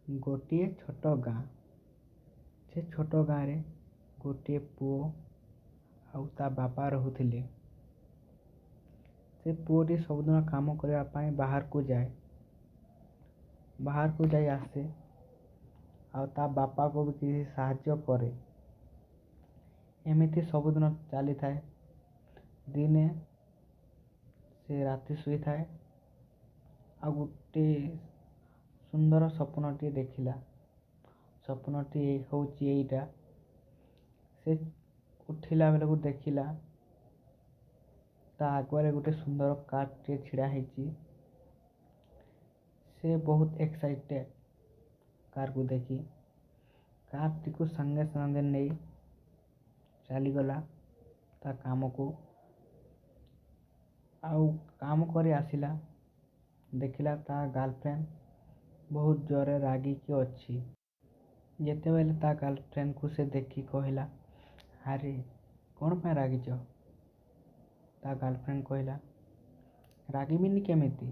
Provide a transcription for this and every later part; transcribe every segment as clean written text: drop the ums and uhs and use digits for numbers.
ଗୋଟିଏ ଛୋଟ ଗାଁ। ସେ ଛୋଟ ଗାଁରେ ଗୋଟିଏ ପୁଅ ଆଉ ତା ବାପା ରହୁଥିଲେ। ସେ ପୁଅଟି ସବୁଦିନ କାମ କରିବା ପାଇଁ ବାହାରକୁ ଯାଏ। ବାହାରକୁ ଯାଇ ଆସେ ଆଉ ତା ବାପାକୁ ବି କିଛି ସାହାଯ୍ୟ କରେ। ଏମିତି ସବୁଦିନ ଚାଲିଥାଏ। ଦିନେ ସେ ରାତି ଶୋଇଥାଏ ଆଉ ଗୋଟେ ସୁନ୍ଦର ସ୍ୱପ୍ନଟିଏ ଦେଖିଲା। ସ୍ୱପ୍ନଟି ହେଉଛି ଏଇଟା, ସେ ଉଠିଲା ବେଳକୁ ଦେଖିଲା ତା ଆଗରେ ଗୋଟେ ସୁନ୍ଦର କାର୍ଟିଏ ଛିଡ଼ା ହେଇଛି। ସେ ବହୁତ ଏକ୍ସାଇଟେଡ଼ କାର୍କୁ ଦେଖି କାର୍ଟିକୁ ସାଙ୍ଗେ ସାଙ୍ଗେ ନେଇ ଚାଲିଗଲା ତା କାମକୁ। ଆଉ କାମ କରି ଆସିଲା, ଦେଖିଲା ତା ଗାର୍ଲଫ୍ରେଣ୍ଡ ବହୁତ ଜୋରରେ ରାଗିକି ଅଛି। ଯେତେବେଳେ ତା ଗାର୍ଲଫ୍ରେଣ୍ଡକୁ ସେ ଦେଖି କହିଲା, ଆରେ କ'ଣ ପାଇଁ ରାଗିଛ? ତା ଗାର୍ଲଫ୍ରେଣ୍ଡ କହିଲା, ରାଗିବିନି କେମିତି,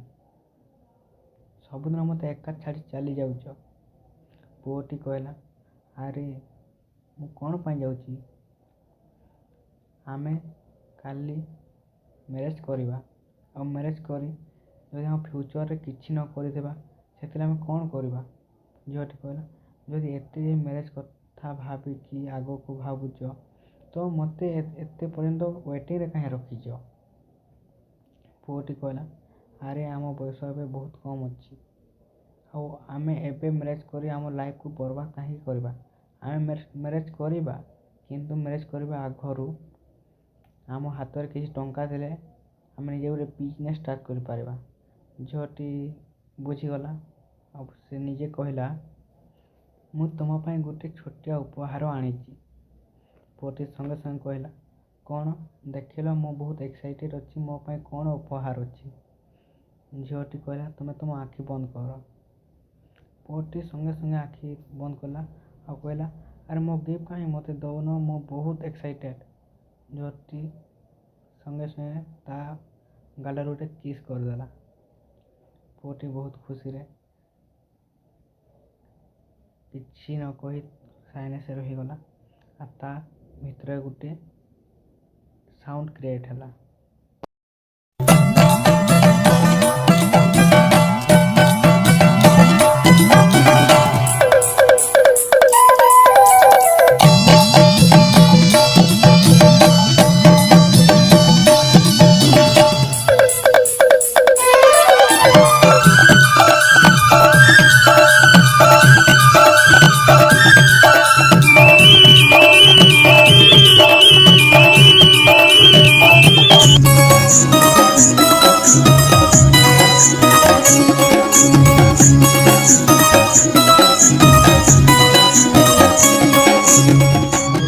ସବୁଦିନ ମୋତେ ଏକା ଛାଡ଼ି ଚାଲି ଯାଉଛ। ପୁଅଟି କହିଲା, ଆରେ ମୁଁ କ'ଣ ପାଇଁ ଯାଉଛି, ଆମେ କାଲି ମ୍ୟାରେଜ୍ କରିବା, ଆଉ ମ୍ୟାରେଜ୍ କରି ଯଦି ଆମ ଫ୍ୟୁଚର୍ରେ କିଛି ନ କରିଥିବା ସେଥିରେ ଆମେ କ'ଣ କରିବା? ଝିଅଟି କହିଲା, ଯଦି ଏତେ ମ୍ୟାରେଜ୍ କଥା ଭାବିକି ଆଗକୁ ଭାବୁଛ ତ ମୋତେ ଏତେ ପର୍ଯ୍ୟନ୍ତ ୱେଟିଂରେ କାହିଁ ରଖିଛ? ପୁଅଟି କହିଲା, ଆରେ ଆମ ବୟସ ଏବେ ବହୁତ କମ୍ ଅଛି, ଆଉ ଆମେ ଏବେ ମ୍ୟାରେଜ୍ କରି ଆମ ଲାଇଫ୍କୁ ବର୍ବାଦ କାହିଁକି କରିବା? ଆମେ ମ୍ୟାରେଜ୍ କରିବା, କିନ୍ତୁ ମ୍ୟାରେଜ୍ କରିବା ଆଗରୁ ଆମ ହାତରେ କିଛି ଟଙ୍କା ଥିଲେ ଆମେ ନିଜେ ଗୋଟେ ବିଜନେସ୍ ଷ୍ଟାର୍ଟ କରିପାରିବା। ଝିଅଟି ବୁଝିଗଲା ଆଉ ସେ ନିଜେ କହିଲା, ମୁଁ ତୁମ ପାଇଁ ଗୋଟେ ଛୋଟିଆ ଉପହାର ଆଣିଛି। ପୁଅଟି ସଙ୍ଗେ ସଙ୍ଗେ କହିଲା, କ'ଣ ଦେଖିଲ, ମୁଁ ବହୁତ ଏକ୍ସାଇଟେଡ଼ ଅଛି, ମୋ ପାଇଁ କ'ଣ ଉପହାର ଅଛି? ଝିଅଟି କହିଲା, ତୁମେ ତୁମ ଆଖି ବନ୍ଦ କର। ପୁଅଟି ସଙ୍ଗେ ସଙ୍ଗେ ଆଖି ବନ୍ଦ କଲା ଆଉ କହିଲା, ଆରେ ମୋ ଗିଫ୍ଟ କାହିଁ, ମୋତେ ଦେଉନ, ମୁଁ ବହୁତ ଏକ୍ସାଇଟେଡ଼। ଝିଅଟି ସଙ୍ଗେ ସଙ୍ଗେ ତା ଗାଲରେ ଗୋଟେ କିସ୍ କରିଦେଲା। ପୁଅଟି ବହୁତ ଖୁସିରେ କିଛି ନ କହି ସାଇଲେନ୍ସ ରହିଗଲା ଆଉ ତା ଭିତରେ ଗୋଟେ ସାଉଣ୍ଡ କ୍ରିଏଟ୍ ହେଲା।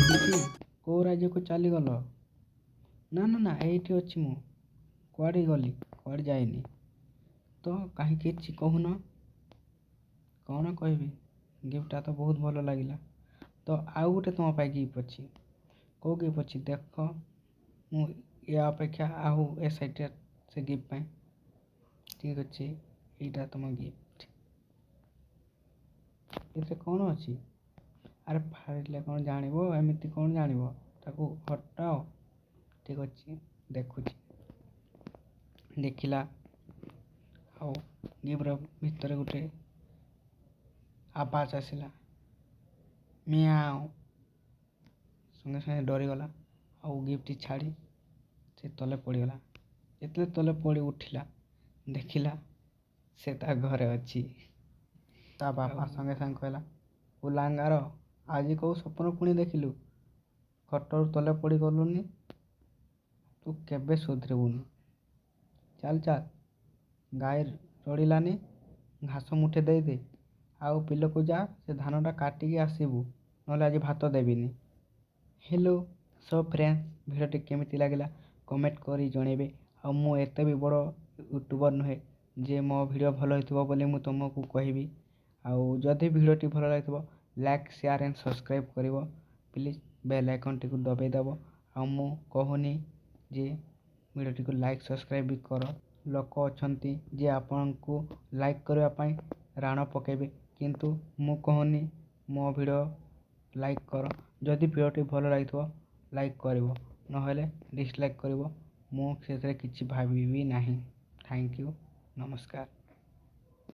ଦିଦି, କେଉଁ ରାଜ୍ୟକୁ ଚାଲିଗଲ? ନା ନା ନା, ଏଇଠି ଅଛି ମୁଁ, କୁଆଡ଼େ ଗଲି? କୁଆଡ଼େ ଯାଇନି ତ। କାହିଁକି କିଛି କହୁନ? କ'ଣ କହିବି, ଗିଫ୍ଟଟା ତ ବହୁତ ଭଲ ଲାଗିଲା। ତ ଆଉ ଗୋଟେ ତୁମ ପାଇଁ ଗିଫ୍ଟ ଅଛି। କେଉଁ ଗିଫ୍ଟ ଅଛି ଦେଖ, ମୁଁ ୟା ଅପେକ୍ଷା ଆଉ ଏକ୍ସାଇଟେଡ଼ ସେ ଗିଫ୍ଟ ପାଇଁ। ଠିକ୍ ଅଛି, ଏଇଟା ତୁମ ଗିଫ୍ଟ। ଏଥିରେ କ'ଣ ଅଛି? ଆରେ ଫାଡ଼ିଲେ କ'ଣ ଜାଣିବ, ଏମିତି କ'ଣ ଜାଣିବ, ତାକୁ ହଟାଅ। ଠିକ୍ ଅଛି, ଦେଖୁଛି। ଦେଖିଲା ଆଉ ଗିଫ୍ଟର ଭିତରେ ଗୋଟେ ଆବାଜ ଆସିଲା, ମିଆଁଉ। ସଙ୍ଗେ ସଙ୍ଗେ ଡରିଗଲା ଆଉ ଗିଫ୍ଟଟି ଛାଡ଼ି ସେ ତଲେ ପଡ଼ିଗଲା। ଯେତେବେଳେ ତଲେ ପଡ଼ି ଉଠିଲା, ଦେଖିଲା ସେ ତା ଘରେ ଅଛି। ତା ବାପା ସଙ୍ଗେ ସଙ୍ଗେ କହିଲା, କୁଲାଙ୍ଗାର, ଆଜି କେଉଁ ସ୍ୱପ୍ନ ପୁଣି ଦେଖିଲୁ? ଖଟରୁ ତଲେ ପଡ଼ିଗଲୁନି, ତୁ କେବେ ସୁଧରିବୁନି। ଚାଲ ଚାଲ, ଗାଈ ରଡ଼ିଲାନି, ଘାସ ମୁଠେ ଦେଇଦେ ଆଉ ବିଲକୁ ଯା, ସେ ଧାନଟା କାଟିକି ଆସିବୁ, ନହେଲେ ଆଜି ଭାତ ଦେବିନି। ହ୍ୟାଲୋ ସୋ ଫ୍ରେଣ୍ଡସ୍, ଭିଡ଼ିଓଟି କେମିତି ଲାଗିଲା କମେଣ୍ଟ କରି ଜଣେଇବେ। ଆଉ ମୁଁ ଏତେ ବି ବଡ଼ ୟୁଟ୍ୟୁବର୍ ନୁହେଁ ଯେ ମୋ ଭିଡ଼ିଓ ଭଲ ହେଇଥିବ ବୋଲି ମୁଁ ତୁମକୁ କହିବି। ଆଉ ଯଦି ଭିଡ଼ିଓଟି ଭଲ ଲାଗିଥିବ, ଲାଇକ୍, ସେୟାର ଆଣ୍ଡ ସବସ୍କ୍ରାଇବ୍ କରିବ ପ୍ଲିଜ୍। ବେଲ୍ ଆଇକନ୍ଟିକୁ ଦବାଇ ଦେବ। ଆଉ ମୁଁ କହୁନି ଯେ ଭିଡ଼ିଓଟିକୁ ଲାଇକ୍ ସବସ୍କ୍ରାଇବ୍ ବି କର, ଲୋକ ଅଛନ୍ତି ଯେ ଆପଣଙ୍କୁ ଲାଇକ୍ କରିବା ପାଇଁ ରାଣ ପକାଇବେ, କିନ୍ତୁ ମୁଁ କହୁନି ମୋ ଭିଡ଼ିଓ ଲାଇକ୍ କର। ଯଦି ଭିଡ଼ିଓଟି ଭଲ ଲାଗିଥିବ ଲାଇକ୍ କରିବ, ନହେଲେ ଡିସଲାଇକ୍ କରିବ, ମୁଁ ସେଥିରେ କିଛି ଭାବିବି ନାହିଁ। Thank you, ନମସ୍କାର।